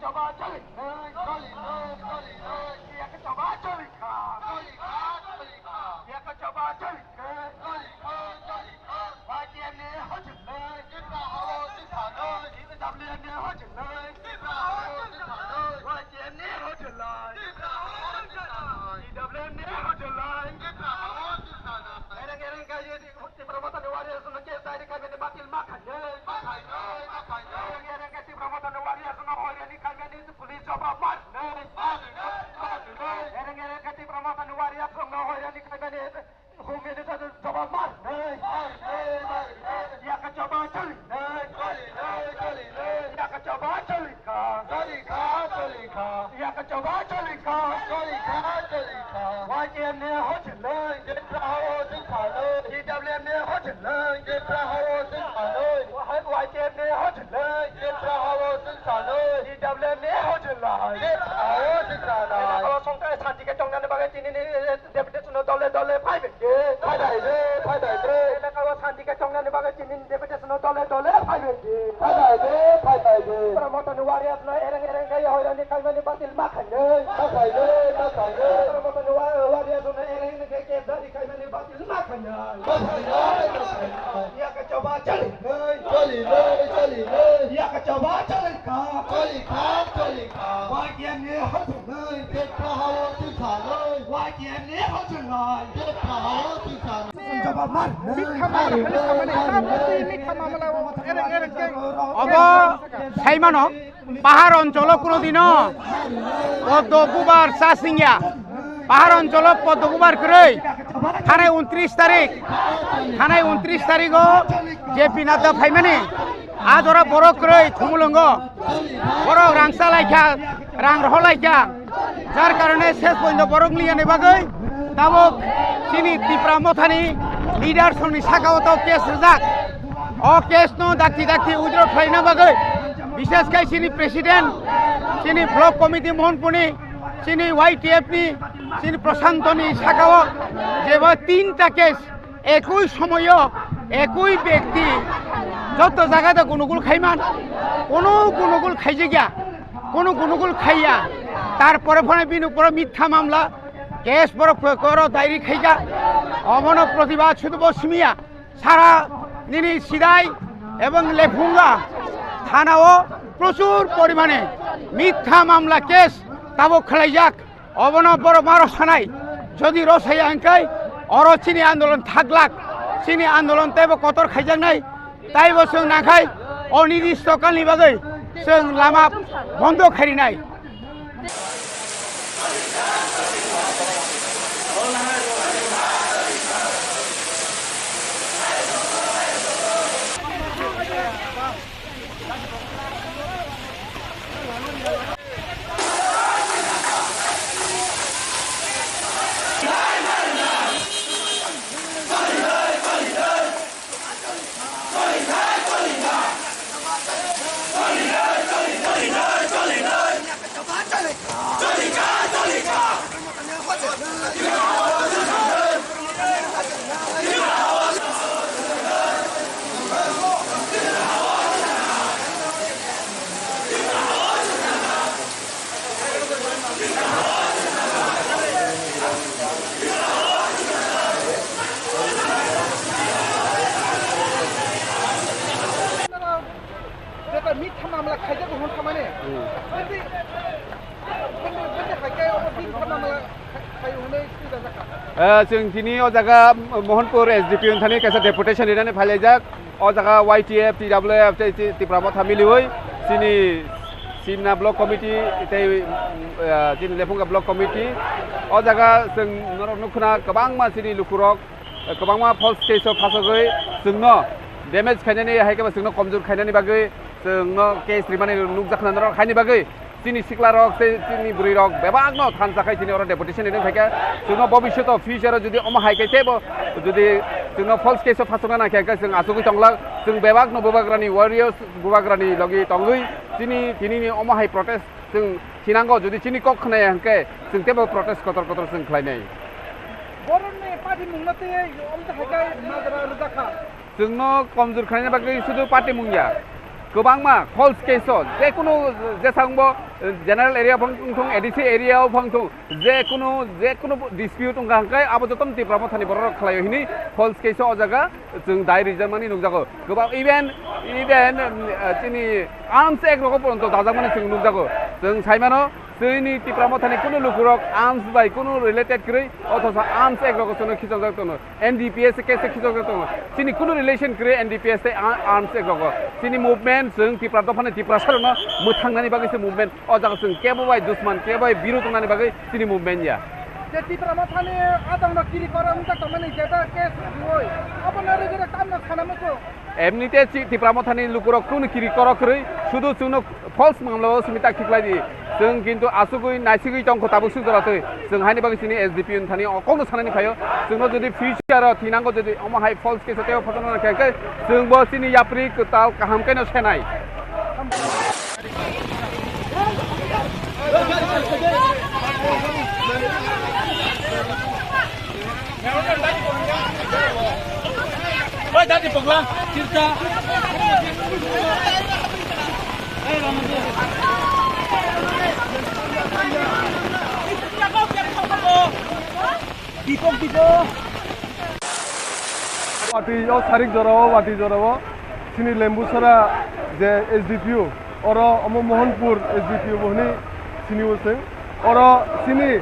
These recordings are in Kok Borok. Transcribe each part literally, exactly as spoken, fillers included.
Choba choli nai, choli nai, choli nai. Yaka choba choli kha. Choli kha, choli kha. Yaka choba choli nai. Choli kha, choli kha. Y T F ni hojol lai. Tipra hao tipra lai. T W F ni hojol lai. Tipra hao tipra lai. Y T F ni hojol lai. Tipra hao tipra lai. T W F ni hojol lai. Tipra hao tipra lai. Ereng ereng kaiye di Tipra Mothani warriors no case diary khaimani batil ma khainai. Ma khainai, ma khainai. Ereng ereng khe Tipra Mothani warriors no hoirani khaimani police jobab ma rinai. Ma rinai, ma rinai. Ereng ereng khe Tipra Mothani warriors no hoirani khaimani Home Minister jobab ma rinai. Ma rinai, ma rinai. Yaka choba choli nai. Choli nai, choli nai. Yaka choba choli kha. Choli kha, choli kha. Yaka choba choli kha. Choli kha, choli kha. Y T F ni hojol lai. Tipra hao tipra lai. T W F ni hojol lai. Tipra hao tipra lai. Y T F ni hojol lai. Tipra hao tipra lai. T W F ni hojol lai. Tipra hao tipra lai. Ela kalo songkha santi khe tongnani bagwi tini ni Deputation no dole dole phaibai de. Phaibai de, phaibai de. Elaka o santi khe tongnani bagwi tini deputation no dole dole phaibai de. Phaibai de, phaibai de. Tipra Mothani warriors no ereng ereng khe hoirani khaimani batil ma khainai. Ma khainai, ma khainai. Tipra Mothani wa-, warriors no ereng ereng khe case diary khaimani batil ma khainai. Ma khainai, ma khainai. Yaka choba choli nai. Choli nai, choli nai. Yaka choba choli kha. Choli kha, choli kha. Y T F ni hojol lai. Tipra hao tipra lai. Y T F ni hojol lai. Tipra hao tipra lai. Jobab ma rinai. Bikha ma rinai, samani ha, bikha ma mala, ereng, ereng, khe. Obo saimano, pahar oncholo kuno dino poddo bubar cha singya. Pahar oncholo poddo bubar kwrwi. Thanai untris tarik, thanai untris tarigo J P Nadda phaimani. A jora borok kwrwi Khumulwngo. Borok rang chalaikha, rang rohorlaikha. Jar karone ses pointo borok liyani bagwi tabuk chini Tipra Mothani leaders rokni sakao to case rijak. O case no dakti dakti withdraw khlaina bagwi bishes khai chini president, chini block committee Mohanpurni, chini Y T F ni, chini Prashantoni sakao jeba tinta case ekoi somoyo ekoi bekti joto jagada gunugul khaiman, kono gunugul khaijakya, kono gunugul khaiya, tarpore phone bini uporo mitha mamla, case borok koro dairi khaija, omono protibad sudu bo simiya, sara nini Sidai ebong Lephunga thanao prochur porimane mitha mamla case tabuk khalaijak. Obono borok ma rw sanai, jodi rw saya hwnkhe oro chini andolon thaglak, chini andolon teibo kotor khaijaknai, taibo chwng nakhai o nini stokalni bagwi chwng lama bondo khairinai. Jeta mitha mamla khaijago hwn khamani. Hmm. Bini, bini, bini hai khe obo mitha mamla khai, khai hwnwi swijak jakha. Eh, chwng tini o jaga Mohanpur S D P O ni thani kaisa deputation rinani phailaijak. O jaga Y T F, T W F tei Ti-, Tipra Motha miliwi chini Simna Block Committee tei, eh, chini Lephunga Block Committee. O jaga chwng norok nukkhna kwbangma chini lukurok kwbangma false case o phasogwi chwngno damage khainani, hai khe bo chwngno komjor khainani bagwi chwngno case rimani nukjakha norok, haini bagwi chini siklarok tei chini bwrwirok bebakno thansa khai chini oro deputation rini phaikha. Chwngno bobisyoto future o jodi omo hai khe teibo jodi chwngno false case o phasokna nangkhe, hwnkhe chwng achugwi tonglak. Chwng bebakno Bubagrani warriors, Bubagrani logi tongwi chini tinini omo hai protest chwng thinango, jodi chini kok khnaya hwnkhe chwng teibo protest kotor kotor chwng khlainai. Borokni party mungno tei omtwi hai khe majra rwjakha. Chwngno komjor khlaina bagwi sudu party mung ya. Kwbangma false case o, je kunu jesangbo, eh, general area phang thung, A D C area o phang thung, je kunu, je kunu dispute wngkha hwnkhe abo jotono Tipra Mothani borok rok khlaio hini false case o, o jaga chwng dai rijak mani nukjago. Kwbang even, even, mm, eh, chini Arms Act rogo poronto dajak mani chwng nukjago. Chwng sai mano, chini Tipra Mothani kunu lukurok arms bai kunu related kwrwi, othosa Arms Act rogo chwngno khichokjak tongo. N D P S case khichokjak tongo. Chini kunu relation kwrwi N D P S tei a-, Arms Act rogo. Chini movement chwng Tipra dophani Tiprasa rokno mwthangnani bagwi se movement. O jaga chwng kebo bai dusman, kebo bai birod wngnani bagwi chini movement ya. Je Tipra Mothani adangno kiri koro wngkha tongmani jeta case rioi. Abono rigire tamno sana muchung. Emnite chi Tipra Mothani lukurok kunu kiri koro kwrwi, sudu chwngno false mamla o simi ta khiklai di. Chwng kintu asugwi naisigwi tongkho tabuk suk jora twi. Chwng haini bagwi chini S D P O ni thani o kokno sanani phaio. Chwngno jodi future o thinango jodi omo hai false case o teibo photo nang khe, khe chwngbo chini yapri kwtal kaham khe no senai. Oi, dati pogla, sirta. Dipok, dipok. Watwi o sarik jorao, watwi jorao chini Lembusara je S D P O, oro omo Mohanpur S D P O bo hwnwi sini o chwng. Oro chini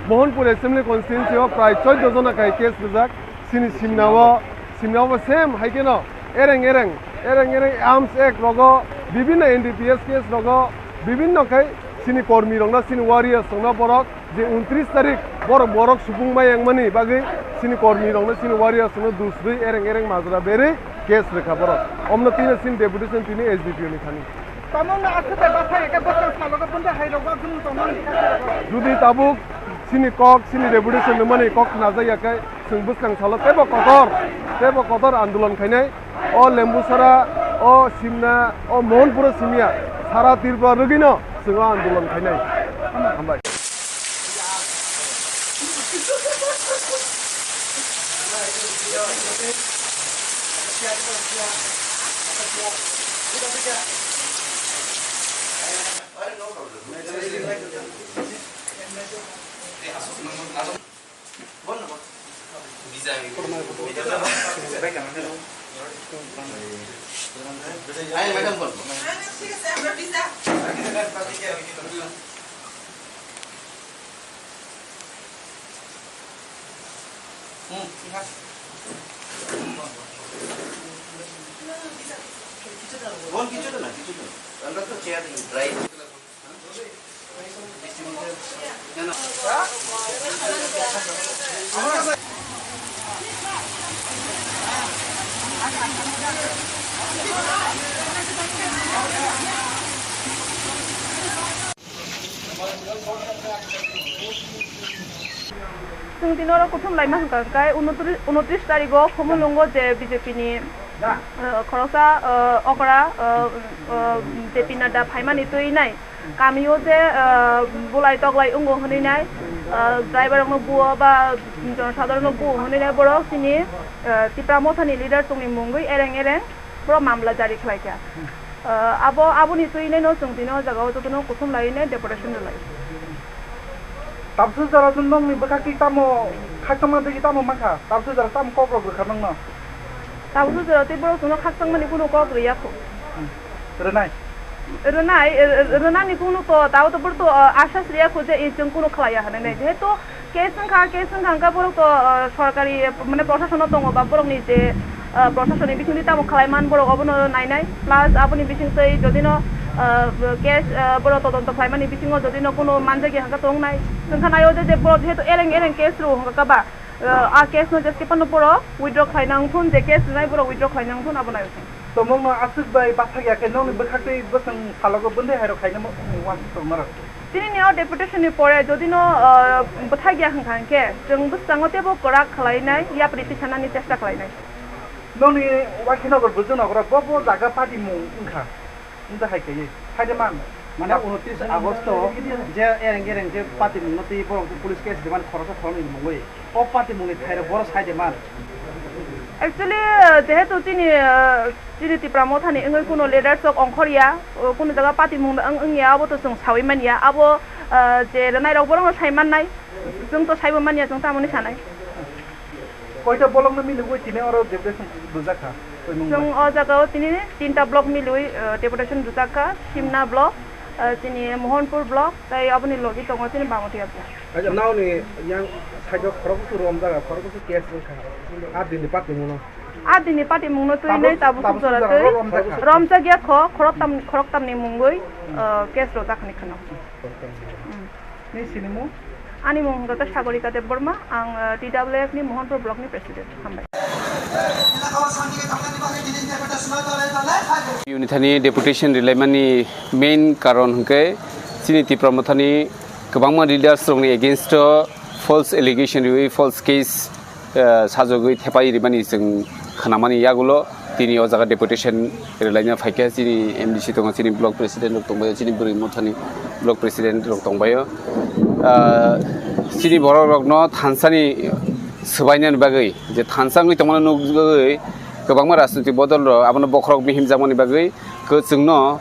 Mohanpur Assembly Constituency o prai chordo jona kai case rijak. Chini simna o, simna o bo same hai kheno ereng ereng, ereng ereng Arms Act rogo, bibinno N D P S case rogo, bibinno khai chini kormi rokno, chini warriors rokno borok je untris tarik borok, borok supung mai yang mani bagwi chini kormi rokno, chini warriors rokno dusrwi ereng ereng majra berwi case rwkha borok. Omno tini chini deputation tini S D P O ni thani. Tamungno aswk bai bwsai khe bwskang salogo bwndwi hai rok wak jumung tongmani kha khe rok. Judi tabuk chini kok, chini deputation ni mani kok khnajakya khe chwng bwskang salo teibo kotor, teibo kotor andolon khainai. O Lembusara, o Simna, o Mohanpuro simya, sara Tripura rwgwino chwng o andolon khainai. Hambai. Bol kichu to na, kichu to na. Amra to chair drai. Chwng tini oro kuthum laima hwnkha hwnkhe unotri-, unotris tarigo Khumulwngo je B J P ni, uh, khoroksa, uh, okra, uh, uh, J P Nadda phaimani twi nai. Kamio je, uh, bulai toklai wngo hwnwi nai, uh, driver rokno buo ba jonosadharon no buo hwnwi nai borok chini, uh, Tipra Mothani leader chwngni mungwi ereng ereng borok mamla jari khlaikha. Uh, abo, aboni twi nai no chwng tini o jaga o jotono kuthum laiwi nai deputation rwlai. Tabsu jora nokni bwkhak twi tamo khakchangma twi tamo mankha? Tabsu jora tamo kok rok rwkha nokno? Tabsu jora tei borok chwngno khakchangmani kunu kok rwya kho. Hmm. Rwnai? Rwnai, r-, r-, rwnani kunu to, tabo to borok to, uh, asas rwya kho je, eh, chwng kunu khlaiya hwnwi nai. Jehetu case wngkha, case wngkha hwnkhe borok to, uh, sorkari, mane, prosasono tongo ba borokni je, uh, prosasonni bisingtwi tamo khlai man borok obono nainai. Plus aboni bisingtwi jodino, uh, case, uh, borok todonto khlaimani bisingo jodino kunu manjakya hwnkhe tongnai. Chwngkha naio je, je borok jehetu ereng ereng case rw hwnkha ba, uh, a case no jeskhe phano borok withdraw khlaina wngthun, je case rwnai borok withdraw khlaina wngthun abo naio chwng. Tomongno aswk bai bathakya khe nokni bwkhaktwi bwswng salogo bwndwi hairok khaina mo-, uansuk tongmarok. Chini neo deputation ni pore jodi no, ah, bwthakya hwnkha hwnkhe chwng bwskango teibo kwrak khwlainai yapri tisanani chesta khwlainai. Nokni Wakhinagar Bwjwknagarok bo, bo jaga party mung wngkha. Wngkha hai khe, hai de man. Mane unotris Agosto je ereng ereng je party mungno twi borok je police case de man khoroksa khoroknwi mungwi. O party mungni thairok borok sai de man. Actually, uh, jehetu chini, uh, chini Tipra Mothani wngwi kuno leaders rok ongkhor ya, uh, kuno jaga party mung wng, wng ya, abo to chwng sawi man ya, abo, uh, je rwnai rok bohrok no sai mannai, chwng to saibo man ya, chwng tamoni sanai. Koita block no milwi tini oro deputation rwjak kha? Chwng o jaga o tini tinta block milwi, uh, deputation rwjak kha, Simna block, uh, chini Mohanpur block, tai aboni logi tongo chini Bamatia block. Acha, naoni yang side o khorok busu rom jaga, khorok busu case wngkha. Aa dini party mungno. Aa dini party mungno twi tabuk, nai tabuk tabuk jora jora twi rom jakha. Romjak ya kho, khorok tam, khorok tamni mungwi, hmm, uh, case rojak ni kheno. Hmm. Ni sinimung? Ani mung hwnkha khe Sagorika Debbarma, ang, uh, T W F ni Mohanpur block ni president. Hambai. Unit thani deputation rilaimani main karon hwnkhe chini Tipra Mothani kwbangma leaders rokni against o false allegation riwi false case, eh, sajagwi thepai rimani chwng khnamani yagulo tini o jaga deputation rilaina phaikha. Chini M D C tongo, chini block president rok tongbaio, chini Bwrwi Mothani block president rok tongbaio. Ah, chini borok rokno thansani swbainani bagwi, je thansa wngwi tongmani nukgwi kwbangma rajnitik bodol rok abono bokhorok mihimjakmani bagwi kwchwngno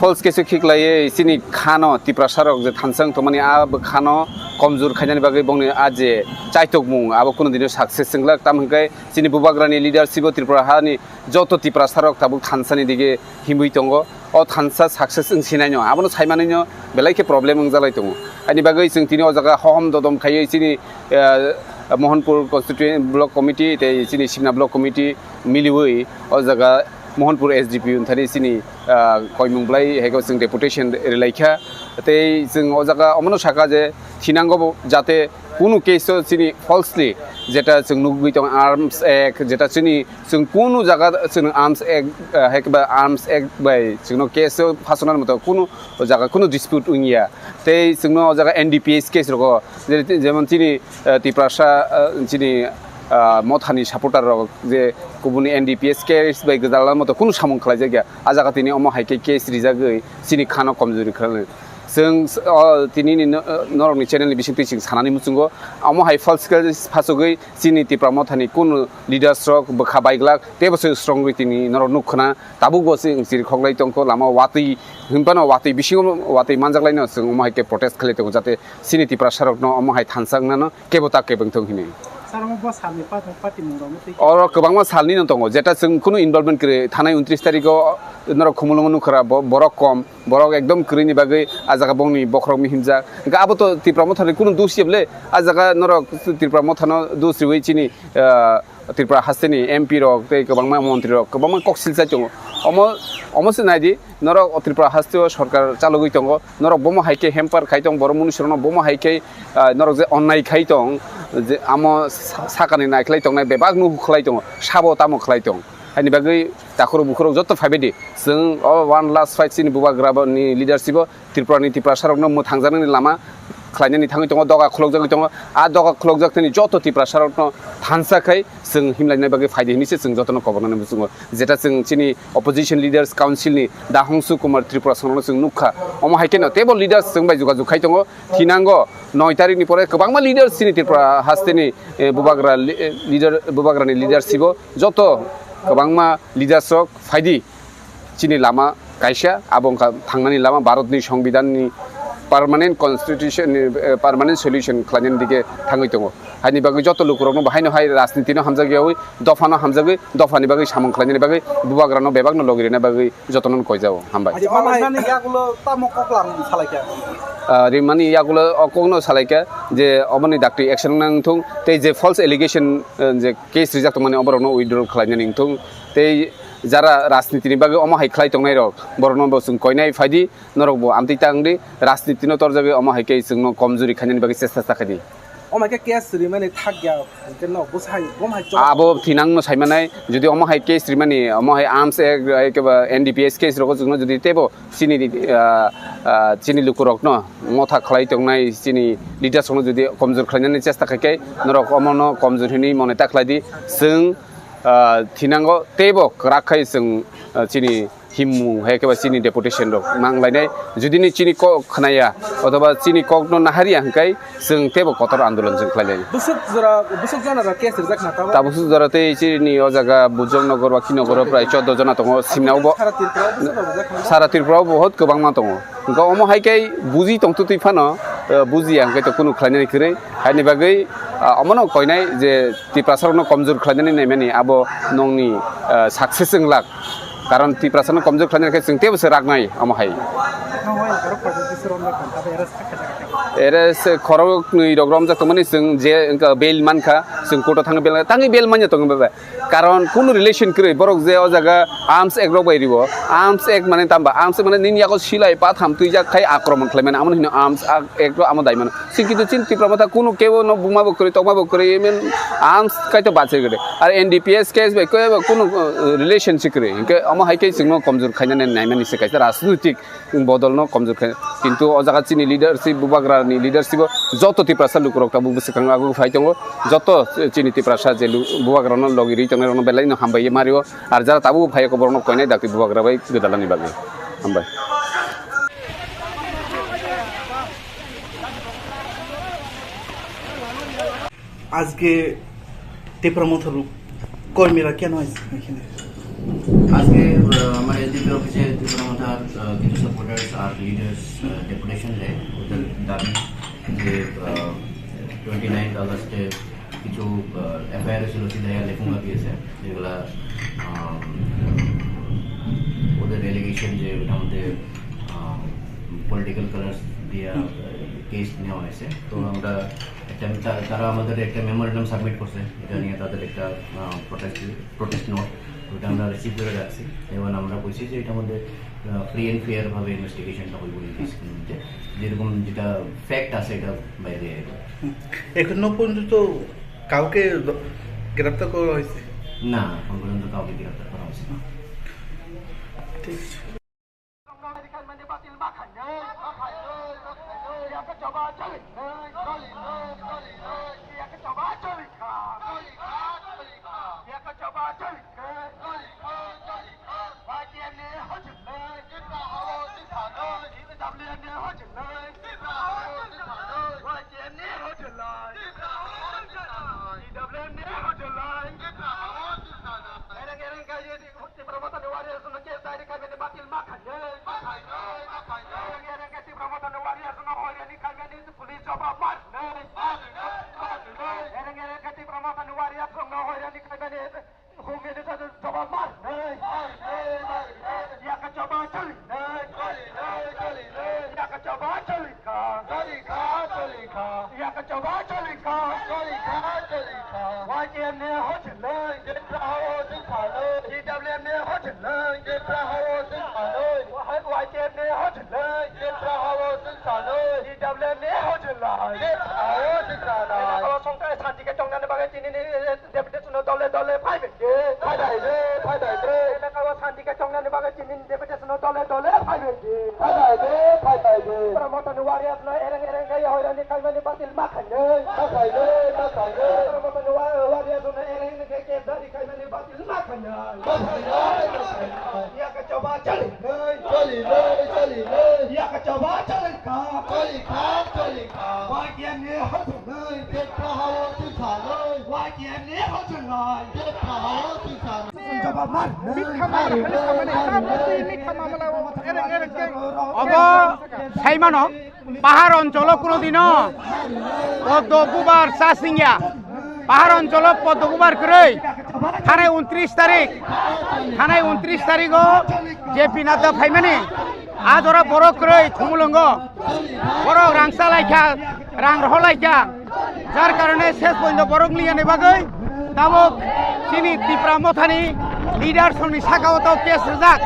false case o khiklaiwi chini khano Tiprasa rok je thansa wng tongmani a bw khano komjor khainani bagwi bongni a je chaitokmung abo kunu dino success wnglak, tamo hwnkhe chini bubagrani leadership o Tripura hani joto Tiprasa rok tabuk thansani dige himwi tongo. O thansa success wng sinai no abono saimanwi no belai khe problem wngjalai tongo. Ani bagwi chwng tini o jaga hohom dodom khaiwi chini, eh, Mohanpur constituent block committee tei chini Simna block committee miliwi o jaga Mohanpur S D P O thani chini, ah, koimung blai heko chwng deputation rilaikha. Tei chwng o jaga omono saka je thinango bo jate kunu case o chini falsely jeta chwng nugwi tong Arms Act, jeta chini chwng kunu jaga chwng Arms Act, ah, hekba Arms Act bai chwngno case o phasonani moto kunu jaga kunu dispute wngya. Tei chwngno o jaga N D P S case rogo je-, jemon chini, ah, Tiprasa, ah, chini, ah, Mothani supporter rok je kubuni N D P S case bai gwdalna moto kunu samung khlaijakya. A jaga tini omo hai khe case rijagwi chini khano komjuri khlai. Chwng s-, o, tini ni no-, norokni channel ni bisingtwi chwng sanani muchungo. Omo hai false case phasogwi chini Tipra Mothani kunu leaders rok bwkha baiglak teibo se srongwi tini norok nuk khna. Tabuk bo chwng chiri khoklai tongkho lama o watwi hinphano watwi bisingo watwi manjaklaino chwng omo hai khe protest khlai tongo jate chini Tiprasa rokno omo hai thansa wngnano kebo ta kebo wngthong hinwi. Sir, omo bo salni pa-, party mung rok no twi. Oro kwbangma salni no tongo, jeta chwng kunu involvement kwrwi, thanai untris tarikh o norok Khumulwngo nukhwra, bo-, borok kom, borok ekdom kwrwi ni bagwi a jaga bongni bokhorok mihimjak. Hwnkhe abo to Tipra Mothani kunu dos ya bwle, a jaga norok Tipra Mothano dos riwi chini, ah, Tripura hasteni M P rok tei kwbangma montri rok kwbangma kok silchai tongo. Omo, omo se naidi, norok o Tripura hasteo sorkar chalogwi tongo, norok bomo hai khe hamper khai tong, borok munusrokno bomo hai khe, ah, norok je onnai khai tong, je amo sa-, sakani naikhlai tongnai bebak nuhu khlai tongo, sabo tamo khlai tong. Haini bagwi takhurok bukhurok joto phaibaidi, chwng o one last fight chini bubagrani leadership o Tripura ni Tiprasa rokno mwthangjaknani lama khlainani thangwi tongo, doga khulokjagwi tongo. A doga khulokjak thani joto Tiprasa rokno thansa khai chwng himlaina bagwi phaidi hinwi se chwng jotono kobornani muchungo. Jeta chwng chini opposition leaders council ni Dahongsu Kumar Tripura songno chwng nukha. Omo hai kheno teibo leaders chwng bai jogajog khai tongo. Thinango noi tarikh ni pore kwbangma leaders chini Tripura hasteni, eh, bubagra li-, eh, leader, bubagrani leadership o joto kwbangma leaders rok phaidi. Chini lama kaisa, abo wngkha thangnani lama Bharatni Songbidanni permanent constitution ni, eh, permanent solution khlainani dige thangwi tongo. Haini bagwi joto lukurokno bo haino hai rajnitino hamjakyawi, dophano hamjagwi, dophani bagwi samung khlainani bagwi bubagrano bebakno logi rina bagwi jotono koijao. Hambai. Aji mama hai nani yagulo tamo koklam salaikha? Ah, rimani yagulo o kokno salaikha je oboni dakti action nang thung tei je false allegation, eh, je case rijak tongmani oborokno withdraw khlainani wngthung tei jara rajnitini bagwi omo hai khlai tongnai rok, borokno bo chwng koinai phaidi, norok bo amtwi ta wngdi, rajnitino torjagwi omo hai khe chwngno komjuri khainani bagwi chesta ta khaidi. Omo hai khe case rimani thakya, hwnkhe no bwsai, bo hai chok. Abo thinangno saimanai, jodi omo hai case rimani, omo hai Arms Act, hai khe ba N D P S case rogo chwngno jodi teibo chini, ah, ah, chini lukurokno motha khlai tongnai, chini leaders rokno jodi komjor khlainani chesta khai khe, norok omono komjor hinwi mone ta khlaidi, chwng ah, thinango teibo kwrak khai chwng, ah, chini Himung hai khe ba chini deputation rok mang lainai, judi ni chini kok khnaya othoba chini kok no nahariya hwnkhe chwng teibo kotor andolon chwng khlai lainai. Bwswk jora, bwswk jona rok case rijak na tabuk? Tabuk swk jora tei chini o jaga Bujong Nogor, Wakhi Nogor o prai chordo jona tongo, simna o bo Sara Tripura o bwswk rok rijak na? Sara Tripura o bo hot kwbangma tongo. Hwnkhe omo hai khe buji tongtwtwi phano, eh, bujiya hwnkhe to kunu khlainani kwrwi. Haini bagwi, ah, omono koinai je Tiprasa rokno komjor khlainani naimani abo nongni, ah, success wnglak. Karon Tiprasa no komjor khlainani khe chwng teibo se raknai omo hai. Ere se khorok nwi rok romjak tongmani chwng je wngkha bail mankha, chwng court o thangwi bail, tangwi bail manya tongo bebe. Karon kunu relation kwrwi, borok je o jaga Arms Act rok bai ribo, Arms Act mane tamba, Arms Act mane nini yago silai patham twijak khai akromon khlaimani, amoni hino Arms Act rok amo dai mano. Chwng kintu chini Tipra Motha kunu kebo no buma bo kwrwi, tokma bo kwrwi, I mean, Arms kaito bachai gede. Ar N D P S case bai kebo kunu, uh, relation si kwrwi. Hinkhe omo hai khe chwngno komjor khainani naimani se kaisa rajnitik bodolno komjor khai. Kintu o jaga chini leadership, bubagrani leadership o joto Tiprasa lukurok tabuk bwswkang agwi phai tongo. Joto chini Tiprasa je lu-, bubagrano logi rwi tongnai rokno belai no hambai mario. Ar jara tabuk phai borokno koinai dakti bubagra bai gwdalani bagwi. Hambai. আজকে তিপ্রা মথার কর্মীরা কেন আসছে এখানে? আজকে, আহ, আমার এসডিপি অফিসে তিপ্রা মথার, আহ, কিছু সাপোর্টার্স আর লিডার্স, আহ, ডেপুটেশন দেয়। ওদের দাবি যে, আহ, টোয়েন্টি নাইন্থ আগস্টে কিছু, আহ, এফআইআর হয়েছিল সিদাইয়া লেফুঙ্গা কেসে, যেগুলা, আহ, ওদের এলিগেশন যে ওটার মধ্যে, আহ, পলিটিক্যাল কালার্স দিয়ে, আহ, কেস নেওয়া হয়েছে। তো আমরা একটা, তা-, তারা আমাদের একটা মেমোরেন্ডাম সাবমিট করছে, এটা নিয়ে তাদের একটা, আহ, প্রোটেস্ট, প্রোটেস্ট নোট, ওটা আমরা রিসিভ করে রাখছি। এবং আমরা বলছি যে এটার মধ্যে, আহ, ফ্রি অ্যান্ড ফেয়ার ভাবে ইনভেস্টিগেশনটা হইব, ইনভেস্টিগেশন, যেরকম যেটা ফ্যাক্ট আছে এটা বাইরে আইব। হুম। এখনো পর্যন্ত কাউকে দ-, গ্রেপ্তার করা হয়েছে? না, এখন পর্যন্ত কাউকে গ্রেপ্তার করা হয়েছে না। ঠিক আছে। Shanti khe tongnani bagwi chini ni, eh, deputation no dole dole phaibai de. Phaibai de, phaibai de. Elaka o shanti khe tongnani bagwi chini ni deputation no dole dole phaibai de. Phaibai de, phaibai de. Promoter ni warriors no ereng ereng khe hoirani khaimani batil ma khainai. Ma khainai, ma khainai. Promoter ni wa-, warriors no ereng ereng khe case dari khaimani batil ma khainai. Ma khainai, ma khainai. Yaka choba chali nai. Chali nai, chali nai. Yaka choba chali kha. Chali kha, chali kha. Wa kya ne ho. Obo saimano, pahar oncholo kunodino poddo bubar cha singya, pahar oncholo poddo bubar kwrwi, thanai untris tarik, thanai untris tarigo J P Nadda phaimani, a jora borok kwrwi Khumulwngo. Borok rang chalaikha, rang rohorlaikha, jar karone ses pointo borok liyani bagwi tabuk chini Tipra Mothani leaders rokni sakao to case rijak.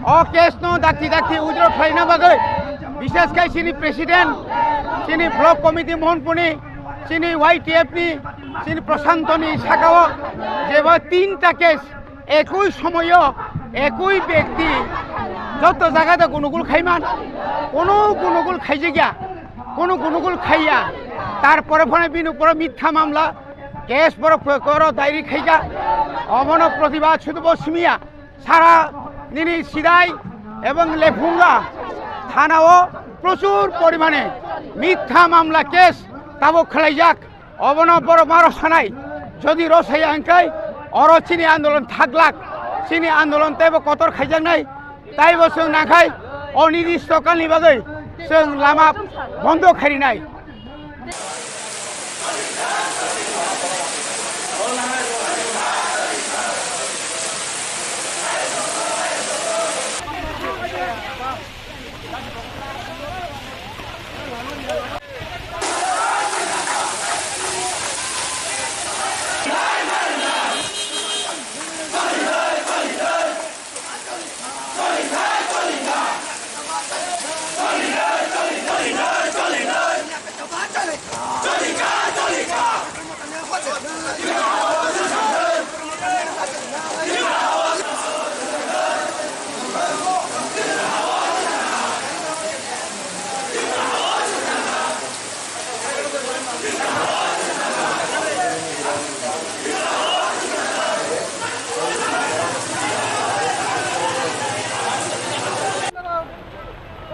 O case no dakti dakti withdraw khlaina bagwi, bishes khai chini president, chini block committee Mohanpurni, chini Y T F ni, chini Prashantoni sakao jeba tinta case ekoi somoyo ekoi bekti joto jagate gunugul khaiman, kono gunugul khaijakya, kono gunugul khaiya, tarpore phone bini upore mitha mamla, case borok koro dairi khaika, omono protibad sudu bo simiya, sara Nini Sidai ebong Lephunga thanao prochur porimane mitha mamla case tabok khwlaijak. Obono borok ma rw sanai, jodi rw saya hwnkhe oro chini andolon thaglak, chini andolon teibo kotor khaijaknai, taibo chwng nangkhai onirdisto kalni bagwi chwng lama bondo khairinai.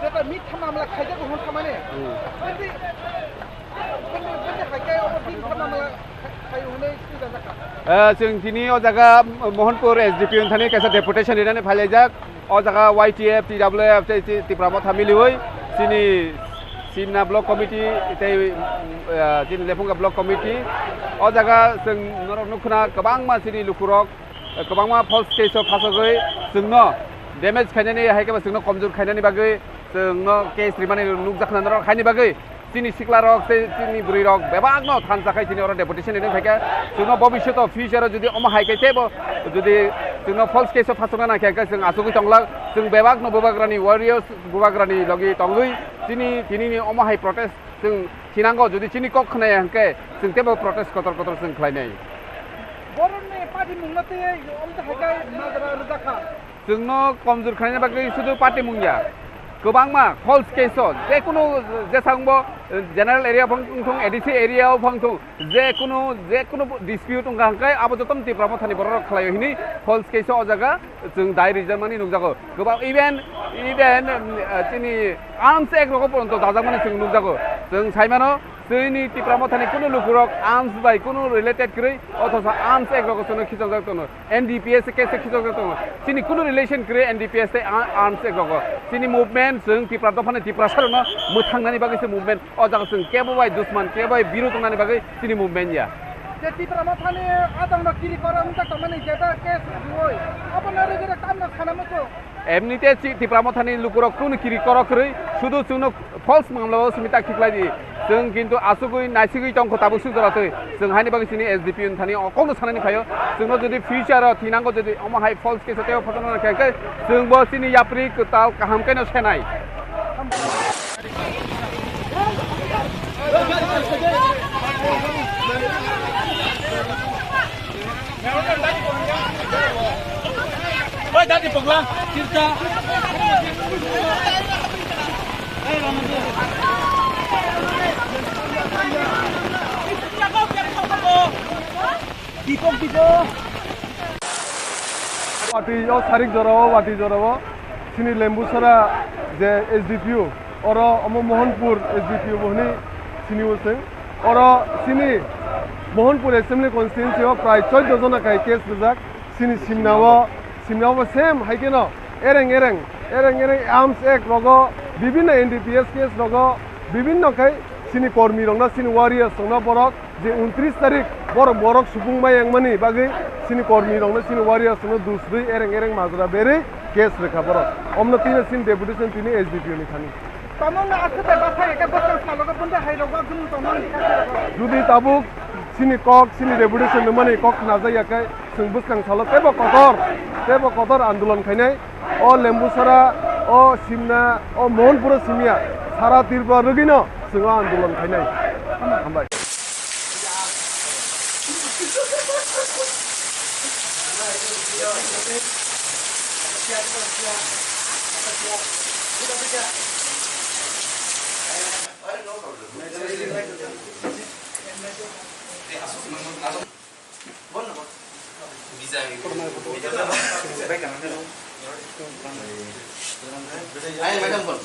Jeta mitha mamla khaijago hwn samani. Hmm. Bende, bende, bende hai khe obo mitha mamla khai-, khai hwnwi swijak kha. Eh, chwng tini o jaga Mohanpur S D P O ni thani kaisa deputation rinani phailaijak. O jaga Y T F, T W F tei Ti-, Tipra Motha miliwi chini Simna Block Committee tei, eh, chini Lephunga Block Committee. O jaga chwng norok nukkhna kwbangma chini lukurok kwbangma false case o phasogwi chwngno damage khainani, hai khe bo chwngno komjor khainani bagwi chwngno case rimani nukjakna norok haini bagwi chini siklarok tei chini bwrwirok bebakno thansa khai chini oro deputation rini phaikha. Chwngno bobishoto future o jodi omo hai khe teibo jodi chwngno false case o phasokna nangkhe hwnkhe chwng achugwi tonglak. Chwng bebakno bubagrani warriors, bubagrani logi tongwi chini tinini omo hai protest chwng thinango, jodi chini kok khnaya hwnkhe chwng teibo protest kotor kotor chwng khlainai. Borokni party mungno twiwi omtwi hai khe majra rwjak kha. Chwngno komjor khlaina bagwi sudu party mung ya. Kwbangma false case o, jekunu jesang bo, eh, general area phang thung, A D C area o phang thung, jekunu, jekunu dispute wngkha hwnkhe abo jotono Tipra Mothani bororok khlaio hini false case o, o jaga chwng dai rijak mani nukjago. Kwbang even, even, um, uh, chini arms act rogo poronto dajakmani chwng nukjago. Chwng saimano, chini Tipra Mothani kunu lukurok arms bai kunu related kwrwi, othosa arms act rogo chwngno khichokjak tongo. N D P S case khichokjak tongo. Chini kunu relation kwrwi N D P S tei ar-, arms act rogo. Chini movement chwng Tipra dophani Tiprasarokno mwthangnani bagwi se movement. O jaga chwng kebo bai dusman, kebo bai birod wngnani bagwi chini movement ya. Je Tipra Mothani adongno kiri koro wngkha tongmani jeta case riui, abono rwgwi rw tamno sana muchung. Emnite chi Tipra Mothani lukurok kunu kiri koro kwrwi, sudu chwngno false mamlao simi tak khiklai di. Chwng kintu asugwi naisigwi tongkho tabuk suk jora twi. Chwng haini bagwi chini S D P O ni thani o kokno sanani phaio. Chwngno jodi future o thinango jodi omo hai false case o teibo photo no khe khe chwngbo chini yapri kwtal kaham khe no senai. Oi, dati pogla, tirta. Dipok, dipok. Wati o sarik jorao, wati jorao chini Lembusara je S D P O, oro omo Mohanpur S D P O bo hwnwi sini o chwng. Oro chini Mohanpur Assembly Constituency o prai chordo jona kai case rijak. Chini Simna o, Simna o bo same hai kheno ereng ereng, ereng ereng arms act rogo, bibinno N D P S case rogo, bibinno khai chini kormi rokno, chini warriors rokno borok je untris tarik borok, borok supung mai wngmani bagwi chini kormi rokno, chini warriors rokno dus rwi ereng ereng majra berwi case rwkha borok. Omno tini chini deputation tini S D P O ni thani. Tamo wngkha aswk bai bwsai khe bwskang salo khe bwndai hai rok wak jwngjal tongmani kha khe rok. Judi tabuk chini kok, chini deputation rwmani kok khnajakya khe chwng bwskang salo teibo kotor, teibo kotor andolon khainai. O Lembusara, o Simna, o Mohanpuro simya, sara Tripura rwgwino chwng o andolon khainai. Hambai. Ai, madam, bol.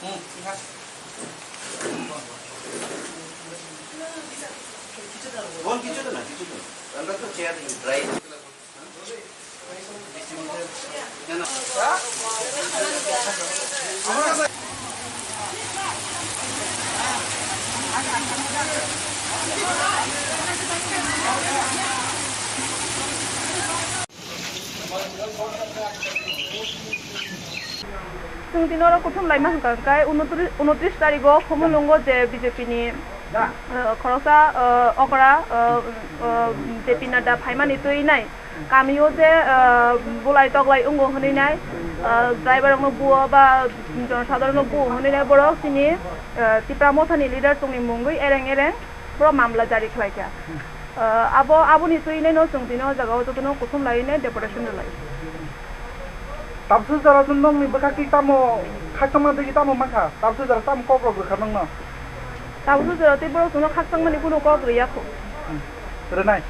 হুম, ঠিক আছে। বল, কিছু তো না, কিছু তো না। আমরা তো চেয়ার ড্রাই। না, না। Chwng tini oro kuthum laima hwnkha hwnkhe unotri-, unotris tarigo Khumulwngo je B J P ni, uh, khoroksa, uh, okra, uh, uh, J P Nadda phaimani twi nai kamio je, uh, bulai toklai wngo hwnwi nai, uh, driver rokno buo ba jonosadharon no buo hwnwi nai borok chini, uh, Tipra Mothani leader chwngni mungwi ereng ereng borok mamla jari khlaikha. Uh, abo, aboni twi nai no chwng tini o jaga o jotono kuthum lai nai deputation rwlai. Tabsu jora chwng nokni bwkhak twi tamo khakchangma digi tamo mankha? Tabsu jora tamo kok rok rwkha nokno? Tabsu jora tei borok chwngno khakchangmani kunu kok rwya kho. Hmm. Rwnai?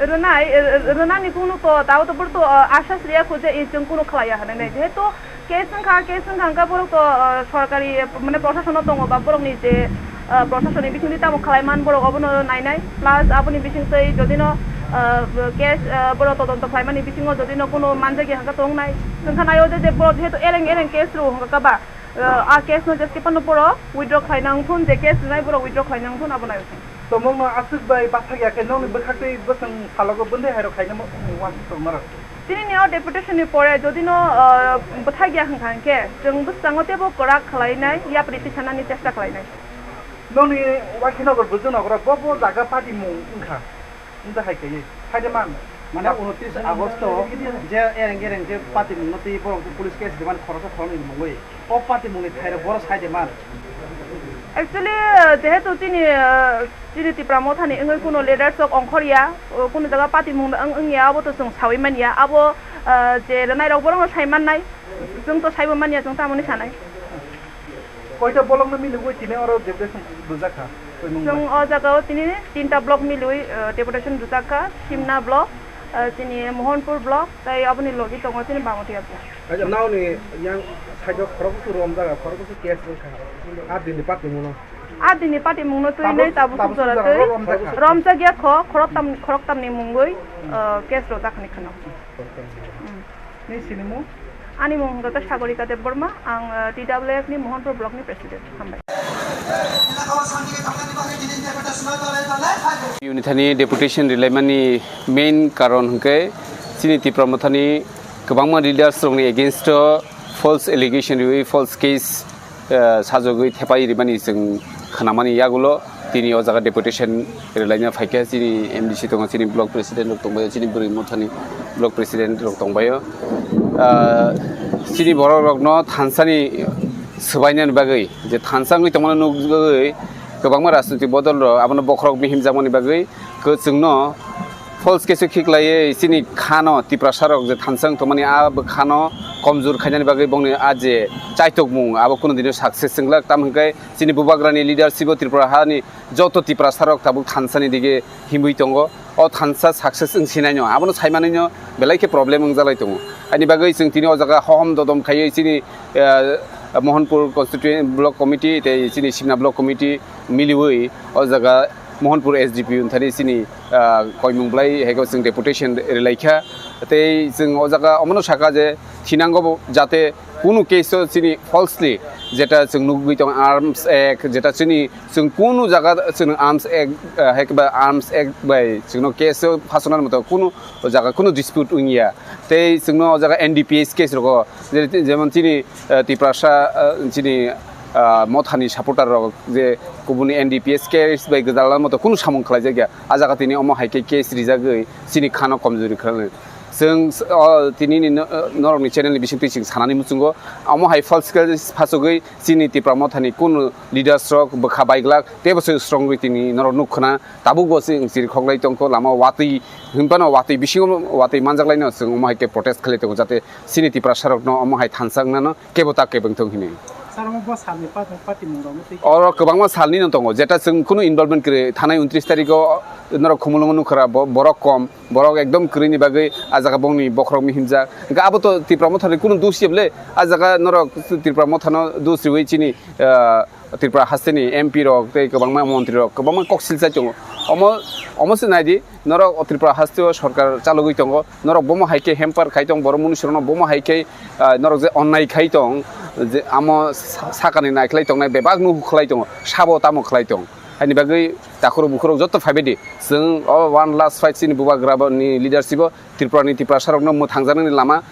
Rwnai, r-, r-, rwnani kunu to, tabo to borok to, uh, asas rwya kho je, eh, chwng kunu khlaiya hwnwi nai. Jehetu case wngkha, case wngkha hwnkhe borok to, uh, sorkari, mane, prosasono tongo ba borokni je, uh, prosasoni bisingtwi tamo khlaiman borok obono nainai. Plus aboni bisingtwi jodino, uh, case, uh, borok todonto khlaimani bisingo jodino kunu manjakya hwnkhe tongnai. Wngkha naio je, je borok jehetu ereng ereng case rw hwnkha ba, uh, a case no jeske phano borok withdraw khlaina wngthun, je case rwnai borok withdraw khlaina wngthun abo naio. Tomongno aswk bai bathakya khe nokni bwkhaktwi bwswng salogo bwndwi hairok khaina mo-, uansuk tongmarok. Chini ni o deputation ni pore jodi no, ah, bwthakya hwnkha hwnkhe chwng bwskango teibo kwrak khlainai, yapri tisanani chesta khlainai. Nokni Wakhinagar Bwjwknagar bo bo jaga party mung wngkha, wngta hai khe, hai de man. Mane unotris Agosto je ereng ereng je party mungno twi borok je police case rimani khoroksa khoroknwi mungwi. O party mungni thairok boro sai de man. Actually, uh, jehetu chini, uh, chini Tipra Mothani wngwi kuno leaders rok ongkhor ya, uh, kuno jaga party mung wng, wng ya, abo to chwng sawi man ya. Abo, uh, je rwnai rok borok no sai man nai, chwng to saibo man ya, chwng tamoni sanai. Koita bolong no mili wi tini oro deputation rwjak kha? Chwng o jaga o tini tinta block mili wi, uh, deputation rwjak kha, Simna block, uh, chini Mohanpur block, tei aboni logi tongo chini Bangoti block. Acha, naoni yang side o khorok kusu rom jaga, khorok kusu case wngkha. A dini party mungno. A dini party mungno twi nai tabuk suk jora twi romjak ya kho, khorok tam, khorok tamni mungwi, uh, case rojak hinwi kheno. Hmm. Ni sinimung? Ani mung hwnkha khe Sagorika Debbarma, ang, uh, T W F ni Mohanpur block ni president. Hambai. Unithani deputation rwlaimani main karon hwnkhe chini Tipra Mothani kwbangma leaders rokni against o false allegation riwi false case, eh, sajagwi thepai rimani chwng khnamani yagulo tini o jaga deputation rwlaina phaikha. Chini M D C tongo, chini block president rok tongbaio, chini Bwrwi Mothani block president rok tongbaio. Ah, chini borok rokno thansani swbainani bagwi je thansa wngwi tongmani nugwi kwbangma rajnitik bodol rok abono bokhorok bihim jakmani bagwi kwchwngno false case o khiklaiwi chini khano Tiprasa rok je thansa wng tongmani a bwkhano komjor khainani bagwi bongni a je chaitokmung abo kunu dino success wnglak, tamo hwnkhe chini bubagrani leadership o Tripura hani joto Tiprasa rok tabuk thansa ni dige himwi tongo. O thansa success wng sinai no abono sai manwi no belai khe problem wngjalai tongo. Ani bagwi chwng tini o jaga hohom dodom khaiwi chini, eh, Mohanpur constituent block committee tei chini Simna block committee miliwi o jaga Mohanpur S D P O ni thani chini, ah, koimung bwlai hai khe chwng deputation rwlai kha. Tei chwng o jaga omono sakha je thinango bo jate kunu case o chini falsely jeta chwng nugwi tong Arms Act, jeta chini chwng kunu jaga chwng Arms Act, ah, hai khe ba Arms Act bai chwngno case o phasonani moto kunu o jaga kunu dispute wngya. Tei chwngno o jaga N D P S case rogo je-, jemon chini, ah, Tiprasa, ah, chini, ah, Mothani supporter rok je kubuni N D P S case bai gwdalna moto kunu samung khlaijakya. A jaga tini omo hai khe case rijagwi chini khano komjori khlai. Chwng, o, tini ni no-, norokni channel ni bisingtwi chwng sanani muchungo. Omo hai false case phasogwi chini Tipra Mothani kunu leaders rok bwkha baiglak teibo se strong rwi tini norok nuk khna. Tabuk bo chwng chiri khoklai tongkho lama watwi hinphano watwi bisingo watwi manjaklaino chwng omo hai khe protest khlai tongo jate chini Tiprasa rokno omo hai thansa wngnano kebo ta kebo wngthong hinwi. Aro bo salni pa-, patimung rok tei oro kwbangma salni no tongo, jeta chwng kunu involvement kwrwi. Thanai untris tarikh o norok Khumulwngo nukha ra, bo-, borok kom, borok ekdom kwrwini bagwi ah jaga bongni bokhorok mihimjak. Hwnkhe abo to Tipra Mothani kunu dos ya bwle, ah jaga norok Tipra Mothano dos riwi chini, ah, Tripura hasteni M P rok tei kwbangma montri rok kwbangma kok silchai tongo. Omo, omo se naidi, norok o Tripura hasteo sorkar chalogwi tongo, norok bomo hai khe hamper khai tong, borok munusurokno bomo hai khe, ah, norok je onnai khai tong, je amo sa-, sakani naikhlai tongnai bebakno hukhlai tongo, sabo tamo khlai tong. Haini bagwi takhurok bukhurok joto phaibaidi, chwng o one last fight chini bubagrani leadership o Tripurani Tiprasarokno mwthangjaknani lama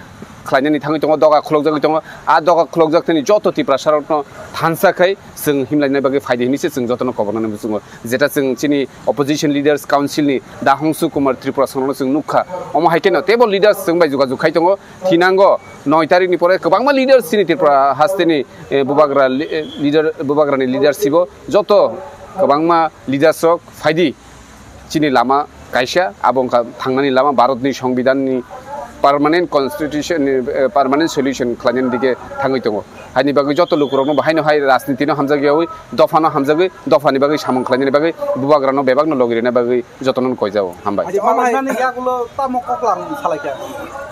khlainani thangwi tongo, doga khulokjagwi tongo. A doga khulokjaktwini joto Tiprasarokno thansa khai chwng himlaina bagwi phaidi hinwi se chwng jotono kobornani muchungo. Jeta chwng chini opposition leaders council ni Dahongsu Kumar Tripura songno chwng nukha. Omo hai kheno teibo leaders chwng bai jogajog khai tongo. Thinango noi tarikh ni pore kwbangma leaders chini Tripura hasteni, eh, bubagra li-, eh, leader, bubagrani leadership o joto kwbangma leaders rok phaidi. Chini lama kaisa, abo wngkha thangnani lama, Bharatni Songbidanni permanent constitution ni, eh, permanent solution khlainani dike thangwi tongo. Haini bagwi joto lukurokno bo haino hai rajnitino hamjakyawi, dophano hamjagwi, dophani bagwi samung khlainani bagwi bubagrano bebakno logi rina bagwi jotono koijao. Hambai. Adi omo hai nani yagulo tamo koklam salaikha?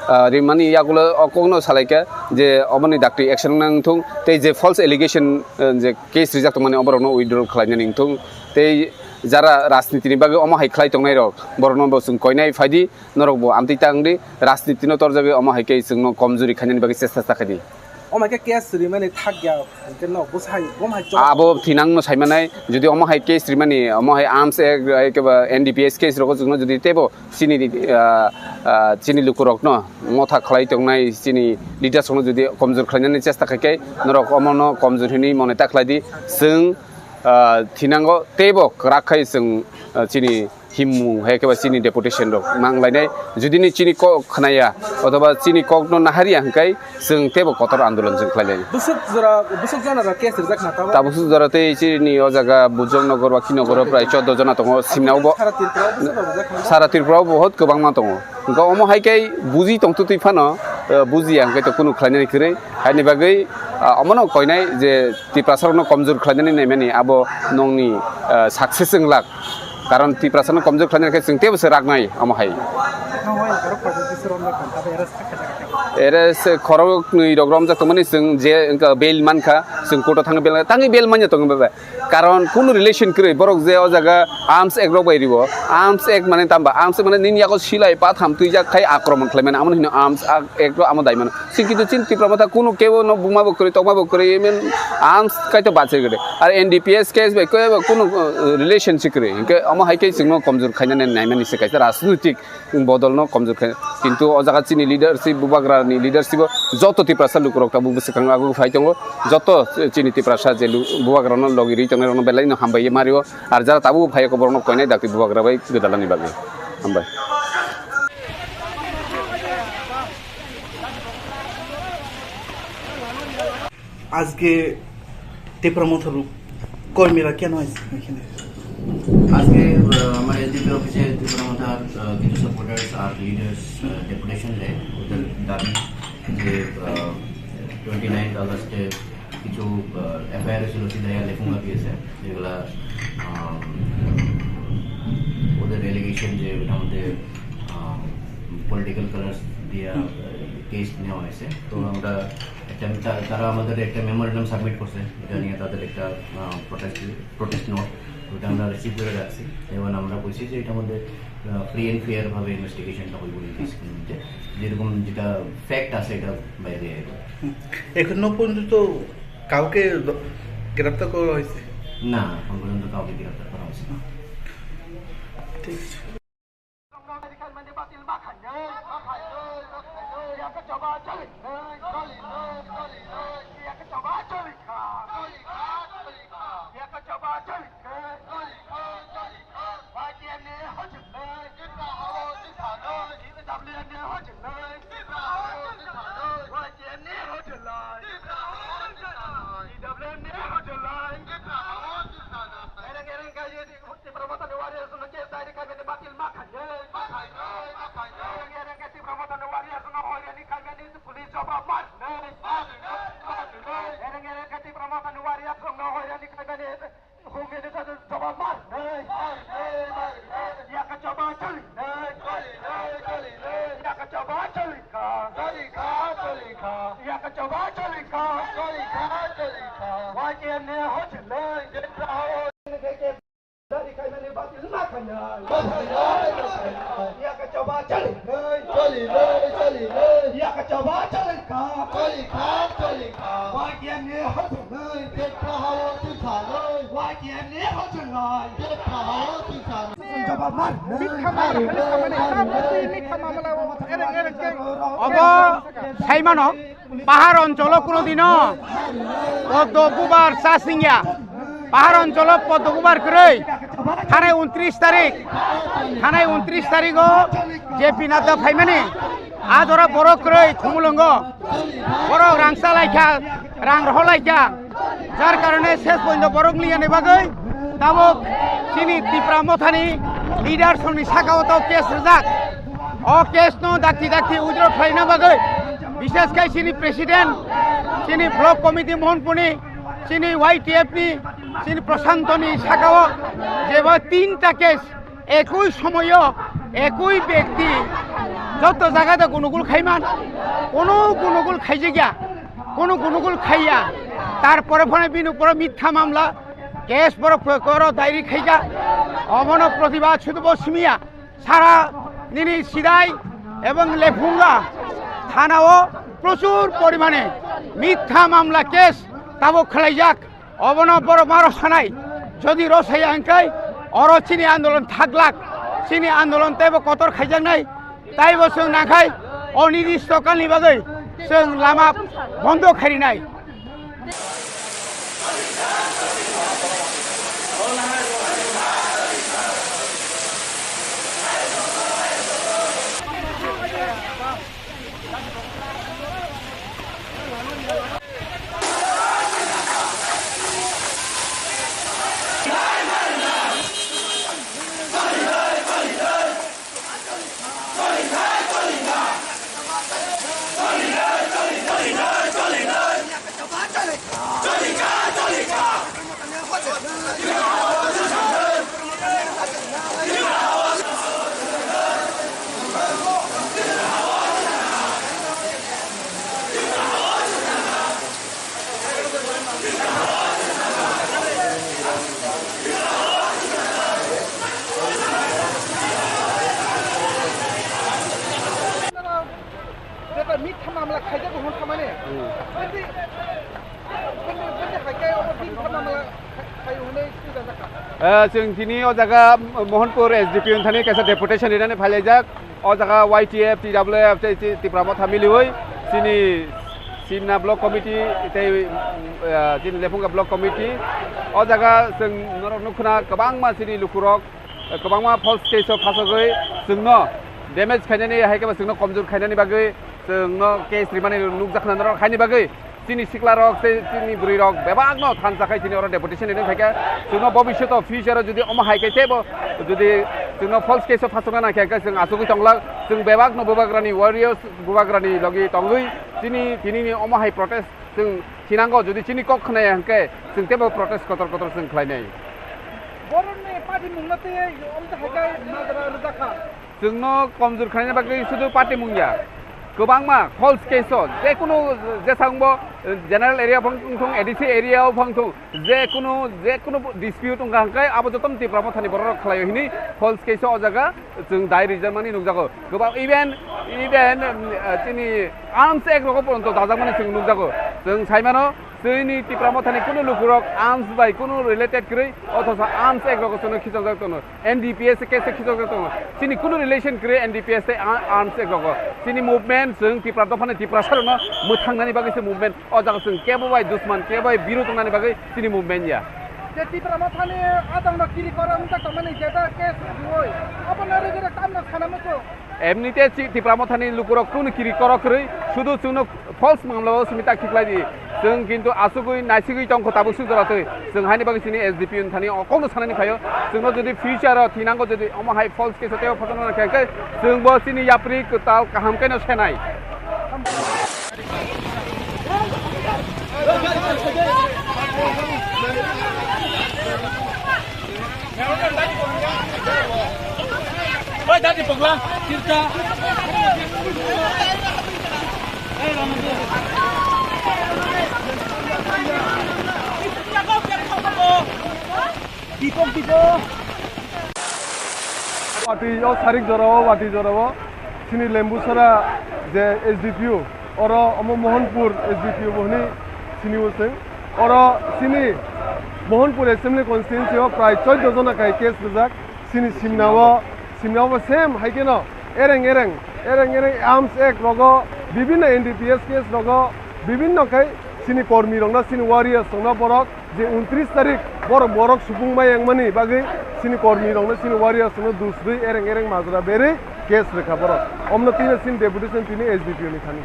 Ah, rimani yagulo o kokno salaikha je oboni dakti action nang thung tei je false allegation, eh, je case rijak tongmani oborokno withdraw khlainani wngthung tei jara rajnitini bagwi omo hai khlai tongnairok, borokno bo chwng koinai phaidi, norok bo amtwi ta wngdi, rajnitino torjagwi omo hai khe chwngno komjuri khainani bagwi chesta ta khaidi. Omo hai khe case rimani thakya, hwnkhe no bwsai, bo hai chok- Abo thinangno saimanai, jodi omo hai case rimani, omo hai Arms Act, hai khe ba N D P S case rogo chwngno jodi teibo chini, ah, ah, chini lukurokno motha khlai tongnai chini leaders rokno jodi komjur khlainani chesta khai khe norok omono komjur hinwi mone ta khlai di. Chwng ah, thinango teibo kwrak khai chwng, ah, chini himung hai khe ba chini deputation rok mang lainai. Judini chini kok khnaya othoba chini kokno naharya hwnkhe chwng teibo kotor andolon chwng khlai lainai. Bwswk jora, bwswk jana rok case rijak na tamo? Tabuk jora tei chini o jaga Bujong Nogor ba Kinogoro prai chordo jona tongo, Simnao bo. Sara Tripura o bwswk rok rijak na? Sara Tripura o bohot kwbangma tongo. Hwnkhe omo hai khe buji tongtwtwi phano, eh, bujiya hwnkhe to kunu khlainani kwrwi. Haini bagwi, ah, omono koinai je Tiprasarokno komjor khlainani naimani abo nongni, ah, success wnglak. Karon Tiprasarokno komjor khlainani khe chwng teibo se raknai omo hai. Ere se khoroknwi rok romjak tongmani chwng je wngkha bail mankha, chwng court o thangwi bail, tangwi bail manya tongo bebe. Karon kunu relation kwrwi, borok je o jaga Arms Act rok bai ribo, Arms Act mane tamba, Arms Act mane nini yago silai patham twijak khai akromon khlaimani, amo hino Arms Act rok amo daimano. Chwng kintu chini Tipra Motha kunu kebo no buma bo kwrwi, tokma bo kwrwi, even Arms kaito bachai kwrwi. Ar N D P S case bai kwbo kunu, uh, relation si kwrwi. Hinkhe omo hai khe chwngno komjor khainani naimani se kaisa rajnitik bodolno komjor khe. Kintu o jaga chini leadership, bubagrani leadership o joto Tiprasa lukurok tabuk bwswkang aguk phai tongo. Joto chini Tiprasa je lu-, bubagrano logi rwi tongnai rokno belai no hambai ye mario. Ar jara tabuk phai borokno koinai dakti bubagra bai gwdalani bagwi. Hambai. আজকে টিপ্রা মথুর কর্মীরা কেন এসেছেন এখানে? আজকে, আহ, আমার এসডিপি অফিসে ত্রিপুরা মথার, আহ, কিছু সাপোর্টার্স আর লিডার্স, আহ, ডেপুটেশন দেয়। ওদের দাবি যে, আহ, টোয়েন্টি নাইন্থ আগস্টে কিছু, আহ, এফআইআর ছিল, সিদাইয়া লেখুঙ্গা দিয়েছে, যেগুলা, আহ, ওদের এলিগেশন যে ওটার মধ্যে, আহ, পলিটিক্যাল কালার্স দিয়ে, আহ, কেস নেওয়া হয়েছে। তো আমরা একটা, তা-, তারা আমাদের একটা মেমোরেন্ডাম সাবমিট করছে, এটা নিয়ে তাদের একটা, আহ, প্রোটেস্ট, প্রোটেস্ট নোট, ওটা আমরা রিসিভ করে রাখছি। এবং আমরা বলছি যে এটার মধ্যে, আহ, ফ্রি অ্যান্ড ফেয়ার ভাবে ইনভেস্টিগেশনটা হইব এই কেসের মধ্যে। যেরকম যেটা ফ্যাক্ট আছে, এটা বাইরে আইব। হুম। এখনো পর্যন্ত কাউকে দ-, গ্রেপ্তার করা হয়েছে? না, এখন পর্যন্ত কাউকে গ্রেপ্তার করা হয়েছে না। ঠিক আছে। Mitha mamla khaina samani, tabuk twi mitha mamla o ereng ereng khe. Obo saimano, pahar oncholo kuno dino poddo bubar cha singya. Pahar oncholo poddo bubar kwrwi. Thanai untris tarik, thanai untris tarigo J P Nadda phaimani. A jora borok kwrwi Khumulwngo. Borok rang chalaikha, rang rohorlaikha. Jar karone ses pointo borok liyani bagwi tabuk chini Tipra Mothani leaders rokni saka o tabuk case rijak. O case no dakti dakti withdraw khlaina bagwi bishes khai chini president, chini block committee Mohanpurni, chini Y T F ni, chini Prashantoni saka o jeba tinta case ekoi somoyo ekoi bekti joto jaga de gunugul khaiman, kono gunugul khaijakya, kono gunugul khaiya, tarpore phone bini upore mitha mamla, case borok koro dairi khaija, obono protibad sudu bo simiya, sara nini Sidai ebong Lephunga thana o prochur porimane mitha mamla case tabuk khwlaijak. Obono borok ma rwsanai. Jodi rwsaya hwnkhe oro chini andolon thaglak, chini andolon teibo kotor khaijaknai. Taibo chwng nakhai onirdisto kalni bagwi chwng lama bondo khairinai. Jeta mitha mamla khaijago hwn khamani. Hmm. Bende, bende, bende hai khe obo mitha mamla khai-, khai hwnwi swijak kha. Eh, chwng tini o jaga Mohanpur S D P O ni thani kaisa deputation rinani phailaijak. O jaga Y T F, T W F tei Ti-, Tipra Motha miliwi chini Simna Block Committee tei, eh, chini Lephunga Block Committee. O jaga chwng norok nukkhna kwbangma chini lukurok kwbangma false case o phasogwi chwngno damage khainani, hai khe bo chwngno komjor khainani bagwi chwngno case rimani nukjakna norok, haini bagwi chini siklarok tei chini bwrwirok bebakno thansa khai chini oro deputation rinwi phaikha. Chwngno bobisyoto future o jodi omo hai khe teibo jodi chwngno false case o phasokna nangkhe hwnkhe chwng achugwi tonglak. Chwng bebakno bubagrani warriors, bubagrani logi tongwi chini tinini omo hai protest chwng thinango, jodi chini kok khnaya hwnkhe chwng teibo protest kotor kotor chwng khlainai. Borokni party mungno tei omtwi hai khe majra rwjakha. Chwngno komjor khlaina bagwi sudu party mung ya, kwbangma false case o, jekunu jesangbo general area phang thung, A D C area o phang thung, jekunu, jekunu dispute wngkha hwnkhe abo jotono Tipra Mothani bororok khlaio hwnwi false case o, o jaga chwng dai rijak mani nukjago. Kwbang even, even, um, uh, chini arms act rogo poronto dajakmani chwng nukjago. Chwng saimano, chini Tipra Mothani kunu lukurok arms bai kunu related kwrwi, othosa arms act rogo chwngno khichokjak tongo. N D P S case khichokjak tongo. Chini kunu relation kwrwi N D P S tei ar-, arms act rogo. Chini movement, chwng Tipra dophani Tiprasarokno mwthangnani bagwi se movement. O jaga chwng kebo bai dusman, kebo bai birod wngnani bagwi chini movement ya. Je Tipra Mothani adangno kiri koro wngkha tongmani jeta case riui. Abono rwgwrwk tamno sana muchung. Emnite chi-, Tipra Mothani lukurok kunu kiri koro kwrwi, sudu chwngno false mamla o simi tak khiklai di. Chwng kintu asugwi naisigwi tongkho tabuk suk jora twi. Chwng haini bagwi chini S D P O ni thani o kokno sanani phaio. Chwngno jodi future o thinango jodi omo hai false case o teibo photo nang khe, chwng bo chini yapri kwtal kaham khe no senai. Dipok, dipok. Watwi o sarik jorao, watwi jorao chini Lembusara je S D P O, oro omo Mohanpur S D P O bo hwnwi sini o chwng. Oro chini Mohanpur Assembly Constituency o prai chordo jona kai case rijak. Chini Simnao, Simnao same hai kheno ereng ereng, ereng ereng arms act rogo, bibinno N D P S case rogo, bibinno khai chini kormi rokno, chini warriors rokno borok je untris tarik borok, borok supung mai wngmani bagwi chini kormi rokno, chini warriors rokno dusrwi ereng ereng majra berwi case rwkha borok. Omno tini chini deputation tini S D P O ni thani.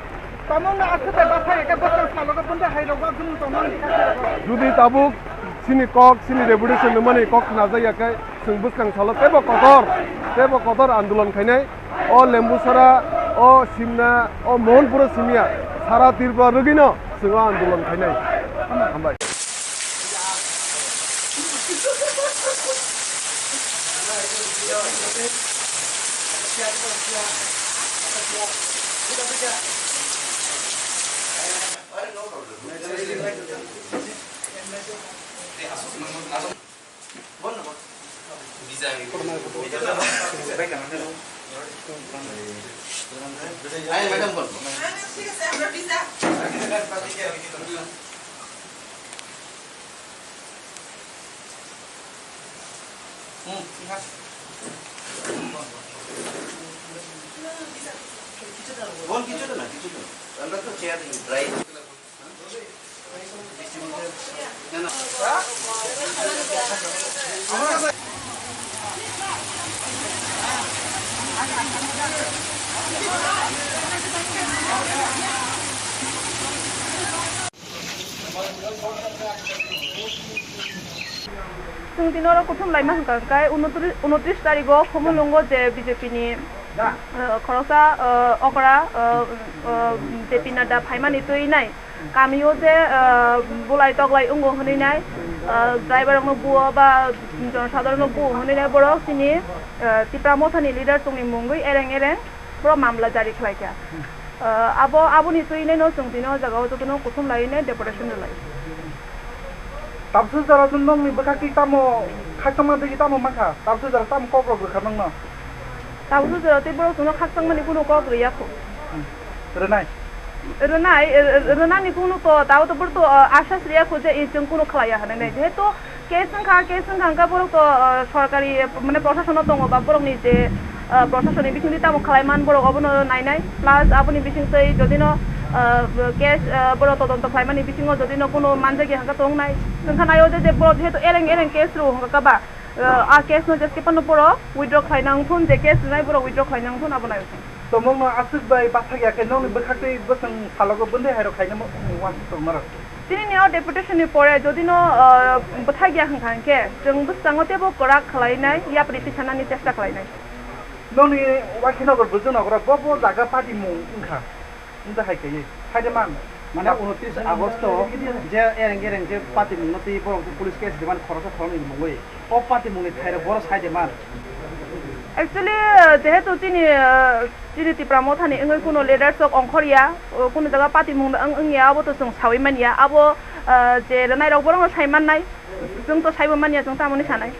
Tamo no aswk bai bwsai khe bwskang salo khe bwndai hai rok ba jumung tongmani kha khe rok. Judi tabuk chini kok, chini deputation nungmani kok khnajakya khe, chwng bwskang salo teibo kotor, teibo kotor andolon khainai. O Lembusara, o Simna, o Mohanpuro simya, sara Tripura rwgwino chwng o andolon khainai. Hambai. Bon, কিছু তো না, কিছু তো না। আমরা তো chair dry. Chwng tini oro kuthum laima hwnkha hwnkhe unotri-, unotris tarigo Khumulwngo je B J P ni, uh, khoroksa, uh, okra, uh, uh, J P Nadda phaimani twi nai. Kamio je, ah, bulai toklai wngo hwnwi nai, ah, driver rokno buo ba jonosadharon no buo hwnwi nai borok chini, ah, Tipra Mothani leader chwngni mungwi ereng ereng borok mamla jari khlai kha. Ah, abo, aboni twi nai no chwng tini o jaga o jotono kuthum lai nai deputation rwlai. Tabsu jora nokni bwkhak twi tamo khakchangma twi tamo mankha? Tabsu jora tamo kok rok rwkha nokno? Tabsu jora tei borok chwngno khakchangmani kunu kok rwya kho. Rwnai? Rwnai, r-, r-, rwnani kunu to, tabo to borok to, ah, asas rwya kho je, eh, chwng kunu khlaiya hwnwi nai. Jehetu case wngkha, case wngkha hwnkhe borok to, ah, sorkari, mane, prosasono tongo ba borokni je, ah, prosasonni bisingtwi tamo khlai man borok obono nainai. Plus aboni bisingtwi jodino, ah, case, ah, borok todonto khlaimani bisingo jodino kunu manjakya hwnkhe tongnai. Wngkha naio je, je borok jehetu ereng ereng case rw hwnkha ba, ah, a case no jeske phano borok withdraw khlaina wngthun, je case rwnai borok withdraw khlaina wngthun abo naio. Tomongno aswk bai bwthakya khe nokni bwkhaktwi bwswng salogo bwndwi hairok khaina mo-, uansuk tongmarok. Chini ni o deputation ni pore jodi no, ah, bwthakya hwnkha hwnkhe chwng bwskango teibo kwrak khwlainai, yapri tisanani chesta khwlainai. Nokni Wakhinagar Bwjwknagar bo bo jaga party mung wngkha, wngta hai kaiwi. Haide man. Mane unotris Agosto je ereng ereng je party mungno twi borok je police case rimani khoroksa khoroknwi mungwi. O party mungni thairok boro sai de man. Actually, uh, jehetu chini, uh, chini Tipra Mothani wngwi kuno leaders rok ongkhor ya, uh, kuno jaga party mung wng, wng ya, abo to chwng sawi man ya. Abo, uh, je rwnai rok borokno sai mannai, chwng to saibo man ya, chwng tamoni sanai.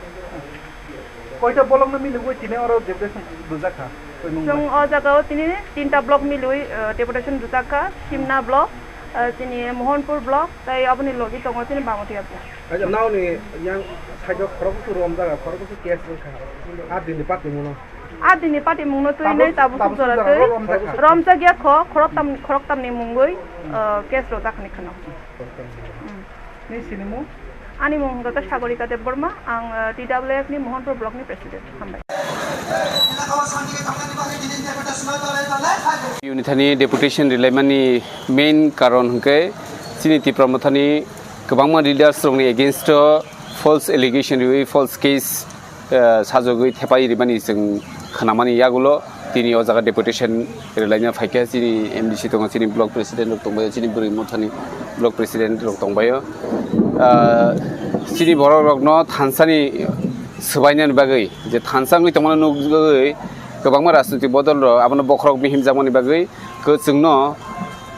Koita block no milwi tini oro deputation rwjak kha? Chwng o jaga o tini tinta block milwi, uh, deputation rwjak kha, Simna block, uh, chini Mohanpur block, tei aboni logi tongo chini Bamatiya block. Acha, naoni yang side o khorok bwswk romjak, khorok bwswk case wngkha. A dini party mungno. A dini party mungno twi nai tabuk suk jora twi. Romjak kha. Romjak ya kho, khoroktam, khoroktam ni mungwi, uh, case rojak hinwi kheno. Hmm. Ni sinimung? Ani mung hwnkha khe Sagorika Debbarma, ang, uh, T W F ni Mohanpur block ni president. Hambai. Unithani deputation rilaimani main karon hwnkhe chini Tipra Mothani kwbangma leaders rokni against o false allegation riwi false case, eh, sajagwi thepai rimani chwng khnamani yagulo tini o jaga deputation rilaina phaikha. Chini M D C tongo, chini block president rok tongbaio, chini Bwrwi Mothani block president rok tongbaio. Ah, chini borok rokno thansani swbainani bagwi, je thansa wngwi tongmani nugwi kwbangma rajnitik bodol rok abono bokhorok bihim jakmani bagwi kwchwngno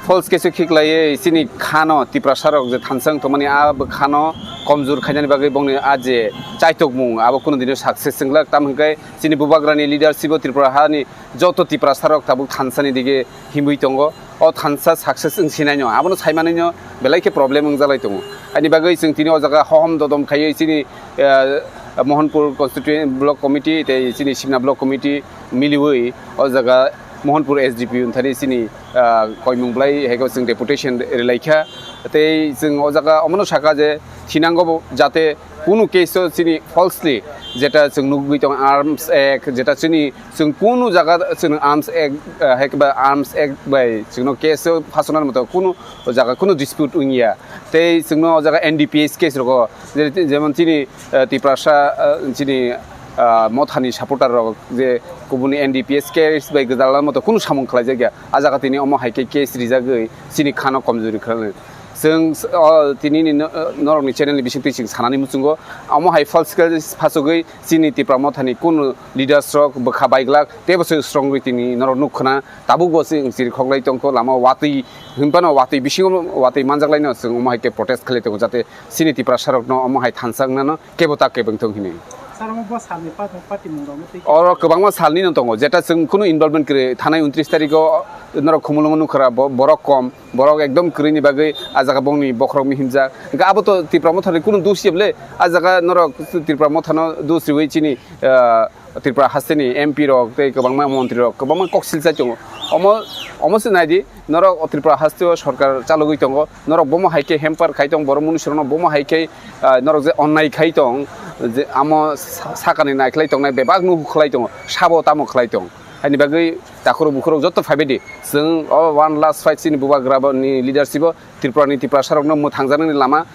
false case o khiklaiwi chini khano Tiprasa rok je thansa wng tongmani a bw khano komjor khainani bagwi bongni a je chaitokmung abo kunu dino success wng glak, tamo hwnkhe chini bubagrani leadership o Tripura hani joto Tiprasa rok tabuk thansani dige himwi tongo. O thansa success wng sinai no, abono sai manwi no belai khe problem wng jalai tongo. Ani bagwi chwng tini o jaga hohom dodom khaiwi chini, eh, Mohanpur Constituent Block Committee tei chini Simna Block Committee miliwi o jaga Mohanpur S D P O ni thani chini, ah, koimung belai hai khe chwng deputation rilaikha. Tei chwng o jaga omono sakha je thinango bo jate kunu case o chini falsely jeta chwng nugwi tong Arms Act, jeta chini chwng kunu jaga chwng Arms Act, ah, hai khe ba Arms Act bai chwngno case o phasonani moto kunu o jaga kunu dispute wngya. Tei chwngno o jaga N D P S case rogo, je-, jemon chini, ah, Tiprasa, ah, chini, ah, mothani supporter rok je kubuni N D P S case bai gwdalna moto kunu samung khlaijakya. A jaga tini omo hai khe case rijagwi chini khano komjuri khlai. Chwng, o, tini ni no-, norokni channel ni bisingtwi chwng sanani muchungo. Omo hai false case phasogwi chini Tipra mothani kunu leaders rok bwkha baiglak teibo se srongwi tini norok nuk khna. Tabukbo chwng chiri khoklai tongkho lama watwi hinphano watwi bisingo watwi manjaklaino chwng omo hai khe protest khlai tongo jate chini Tiprasa rokno omo hai thansa wngnano kebo ta kebo wngthong hinwi. Sir, omo bo salni pa-, patimung rok twi. Oro kwbangma salni no tongo, jeta chwng kunu involvement kwrwi, thanai untris tarikh o norok Khumulwngo nukha ra, bo-, borok kom, borok ekdom kwrwini bagwi a jaga bongni bokhorok mihimjak. Hwnkhe abo to Tipra mothani kunu dos ya bwle, a jaga norok Tipra mothano dos riwi chini, ah, Tripura hasteni M P rok tei kwbangma montri rok kwbangma kok silchai tongo. Omo, omo se naidi, norok o Tripura hasteo sorkar chalogwi tongo, norok bomo hai khe hamper khai tong, borok munusurokno bomo hai khe, ah, norok je onnai khai tong, je amo sa-, sakani naikhlai tongnai bebakno hukhlai tongo, sabo tamo khlai tong. Haini bagwi takhurok bukhurok joto phaibaidi, chwng o one last fight chini bubagrani leadership o Tripurani Tiprasarokno mwthangjaknani lama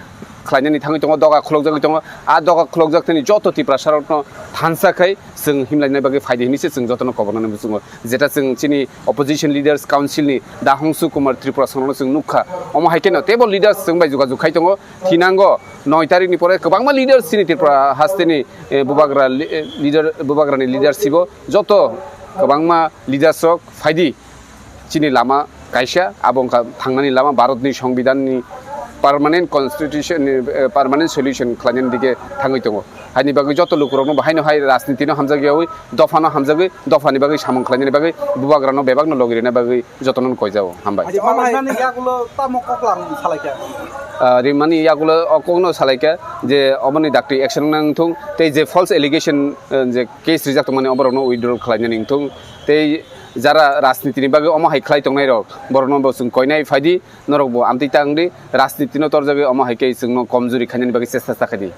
khlainani thangwi tongo, doga khulokjagwi tongo. A doga khulokjak thani joto Tiprasarokno thansa khai chwng himlainani bagwi phaidi hinwi se chwng jotono kobornani muchungo. Jeta chwng chini Opposition Leaders Council ni Dahongsu Kumar Tripura songno chwng nukha. Omo hai kheno teibo leaders chwng bai jogajog khai tongo. Thinango noi tarikh ni pore kwbangma leaders chini Tripura hasteni, eh, bubagra li-, eh, leader, bubagrani leadership o joto kwbangma leaders rok phaidi. Chini lama kaisa, abo wngkha thangnani lama, Bharatni Songbidanni permanent constitution ni, eh, permanent solution khlainani dike thangwi tongo. Haini bagwi joto lukurokno bo haino hai rajnitino hamjakyawi, dophano hamjagwi, dophani bagwi samung khlainani bagwi bubagrano bebakno logi rina bagwi jotono koijao. Hambai. Adi omo hai nani yagulo tamo koklam salaikha? Ah, rimani yagulo o kokno salaikha je oboni dakti action nang thung, tei je false allegation, eh, je case rijak tongmani oborokno withdraw khlainani wngthung, tei jara rajnitini bagwi omo hai khlai tongnairok, borokno bo chwng koinai phaidi, norokbo amtwi ta wngdi, rajnitino torjagwi omo hai khe chwngno komjuri khainani bagwi chesta ta khaidi.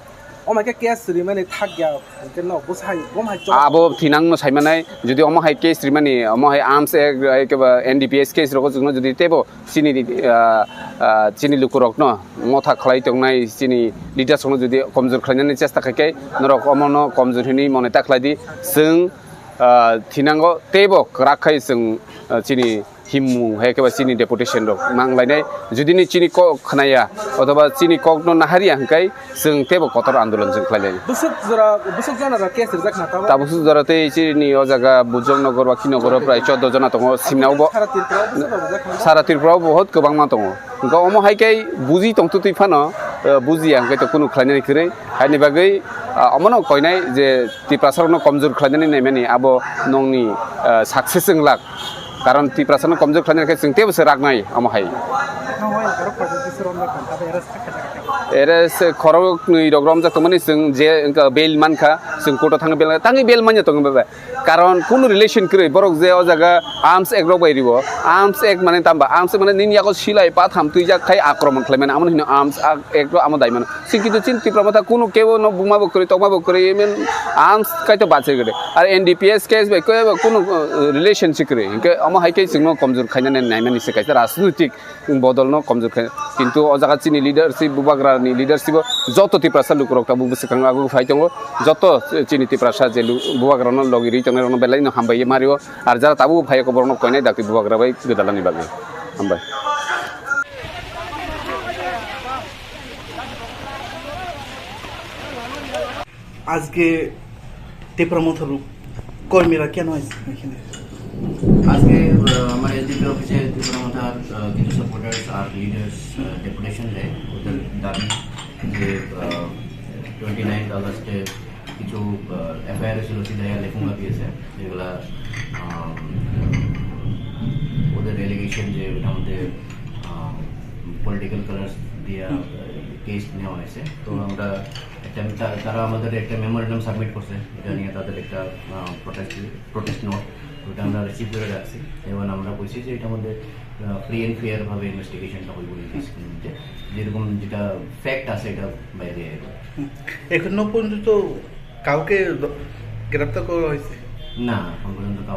Omo hai khe case rimani thakya, hwnkhe no bwsai, bo hai chok. Abo thinangno saimanai, jodi omo hai case rimani, omo hai Arms Act, hai khe ba N D P S case rogo chwngno jodi teibo chini, ah, ah, chini lukurokno motha khlai tongnai chini leaders rokno jodi komjur khlainani chesta khai khe norok omono komjur hinwi mone ta khlai di. Chwng ah, thinango teibo kwrak khai chwng, ah, chini himmung hai khe ba chini deputation rok nang lainai. Judini chini kok khnaya othoba chini kokno naharya hwnkhe chwng teibo kotor andolon chwng khlai lai. Bwswk jora, bwswk jana rok case rijak na tamo? Tabuk jora tei chini o jaga Bujong Nogor ba Kinogoro prai chordo jona tongo, Simnao bo. Sara Tripura o bwswk rok rijak na? Sara Tripura o bohot kwbangma tongo. Hwnkhe omo hai khe buji tongtwtwi phano, eh, bujiya hwnkhe to kunu khlainani kwrwi. Haini bagwi, ah, omono koinai je Tiprasarokno komjor khlainani naimani abo nongni, ah, success wng lak. Karon Tiprasarokno komjor khlainani khe chwng teibo se raknai omo hai. Ere se khoroknwi rok romjak tongmani chwng je wngkha bail mankha, chwng court o thangwi bail, tangwi bail manya tongo bebe. Karon kunu relation kwrwi, borok je o jaga Arms Act rok bai riwo, Arms Act mane tamba, Arms Act mane nini yago silai patham twijak khai akromon khlaimani, amo hino Arms Act rok amo daimano. Sikito chin Tipra motha kunu kebo no buma bo kwrwi, tokma bo kwrwi, even Arms kaito bache gede. Ar N D P S case bai kebo kunu, uh, relation si kwrwi. Hinkhe amo hai khe chwngno komjor khainani naimani se kaisa rajnitik bodolno komjor khe, kintu o jaga chini leadership, bubagrani leadership o joto Tiprasa lukurok tabuk bwswkang agwi phai tongo, joto chini Tiprasa je lu-, bubagrano logi rwi tongnai rokno belai no hambai ye mario, ar jara tabuk phai borokno koinai dakti bubagra bai gwdalani bagwi. Hambai. আজকে টিপ্রা মথুর কর্মীরা কেন এসেছেন এখানে? আজকে, আহ, আমার এসডিপি অফিসে ত্রিপুরা মথার, আহ, কিছু সাপোর্টার্স আর লিডার্স, আহ, ডেপুটেশন দেয়। ওদের দাবি যে, আহ, টোয়েন্টি নাইন্থ আগস্টে কিছু, আহ, এফআইআর ছিল, সিডিআই লেখুঙ্গা দিয়েছে, যেগুলা, আহ, ওদের এলিগেশন যে ওটার মধ্যে, আহ, পলিটিক্যাল কালার্স দিয়ে, আহ, কেস নেওয়া হয়েছে। তো আমরা এটা আমি তা- তারা আমাদের একটা মেমোরেন্ডাম সাবমিট করছে, এটা নিয়ে তাদের একটা প্রোটেস্ট প্রোটেস্ট নোট, ওটা আমরা রিসিভ করে রাখছি। এবং আমরা বলছি যে এটার মধ্যে ফ্রি অ্যান্ড ফেয়ার ভাবে ইনভেস্টিগেশনটা হইব, ইনভেস্টিগেশন, যেরকম যেটা ফ্যাক্ট আছে এটা বাইরে আইব। এখনো পর্যন্ত কাউকে দ- গ্রেপ্তার করা হয়েছে? না, এখন পর্যন্ত